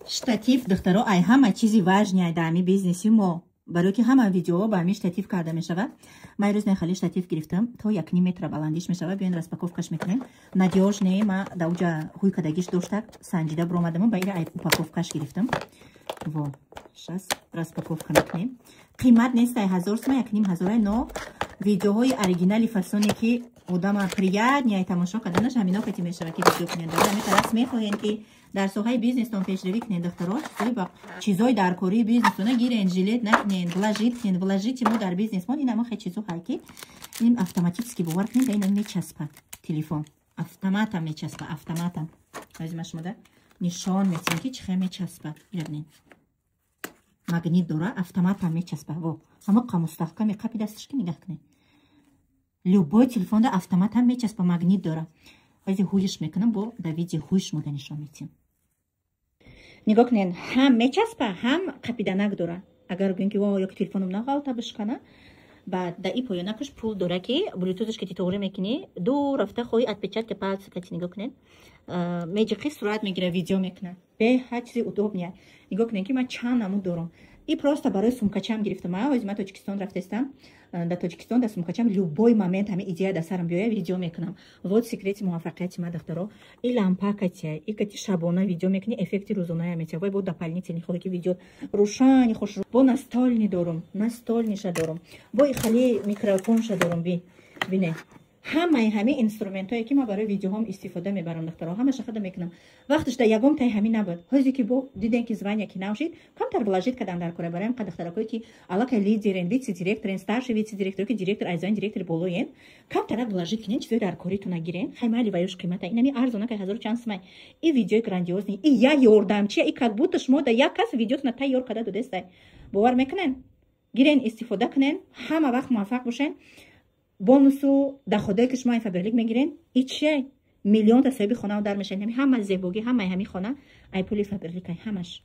Штатив, духтаро, ай ҳама чизи важный ай дар ҳами бизнеси мо, барои ки ҳама видеоҳо ба ҳамин штатив карда мешавад. Ман ирӯз нехали штатив гирифтам, то 1,5 метра баландиш мешавад. Биён, распаковкаш мекунем. Надёжный, ма да уҷа ҳуй кадагиш доштак, санҷида буромадам, ба ира ай упаковкаш гирифтам. Во, щас распаковка мекунем. Қимат нест, ай 1000 сума, 1500-ай, но видеоҳои оригинали фасоне, ки одама приятный ай тамошо карданаш, ҳамино кати мешавад, ки видео кунед. Барои ҳамин тарас мехоҳем, ки дар соҳаи бизнестон пешравӣ кунед, духтаро, чизои даркории бизнестона гирен, жалеть накунен, вложить кунен. Вложить мо дар бизнесмон ин ҳама чизо ҳай, ки ин автоматически, бовар кунед, ина мечаспад телефон, автоматам мечаспа, автоматам. Ҳозир ма шумода нишон метиҳем, ки чӣ хел мечаспад. Ира магнит дора, автоматам мечаспа. Во, ҳама мустаҳками қапи дасташ, ки нигаҳ кунед, любой телефонда автоматам мечаспа, магнит дора. Ҳозир ҳуйш мекунам, бо да видео ҳуй шумода нишон метиҳем. Нигоҳ кунед, ҳам мечаспа, ҳам қапиданак дора. Агар гӯем, ки ёки телефоном нағалта, бишкана. Баъд да и поёнакаш пул дора, ки блютузаш ки тоғрӣ мекунӣ, ду рафта хоҳӣ, отпечатки пальца кати, нигоҳ кунед, меҷиқи, сурат мегира, видео мекуна. Беҳад чизи удобный. Нигоҳ кунед, ки ман чанд намуд дорам. И просто барои сумкачам гирифтам. Ҳозир ман Тоҷикистон рафтестам, дар Тоҷикистон дар сумкачам любой момент ҳами идея дар сарам биёя, видео мекунам. Вот секрети муваффақияти ма, духтаро. И лампа катия, и кати шабона видео мекунӣ, эффекти рӯзоная метия. Вай бо дополнительный хоҳӣ, ки видео рӯшани хуш. Бо настольный дорум, настольныйша дорум, бо и хали микрофонша дорум. Би бине, ҳамаи ҳамин инструментҳое, ки ман барои видеоҳом истифода мебарам, духтаро, ҳамаша худа мекунам. Вақташ да ягон тай ҳамин набуд. Ҳозе ки бо дидем, ки звания ки нав шид, камтар вложить кадан дар кора. Барои ҳам духтаракое, ки аллакай лидерен, вице директорен, старший вице директор, ки директор, айзоин директори болоен, камтарак вложить кунен, чизои дар коритона гирен. Хай, майли, ваюш қимата, инами арзона, кай ҳазору чанд сумай. И видеои грандиозный, и я ёрдамчия, и как будто шумо да як кас видеотона тайёр карда додестай. Бовар мекунен, гирен, истифода кунен, ҳама вақт муваффақ бошен. Бонусу доходое, ки шумо ин Фаберлик мегирен, и чия миллионта соҳиби хонау дар мешавед. Ҳама зебогӣ, ҳамаи ҳамин хона ай пули Фаберликай, ҳамаш.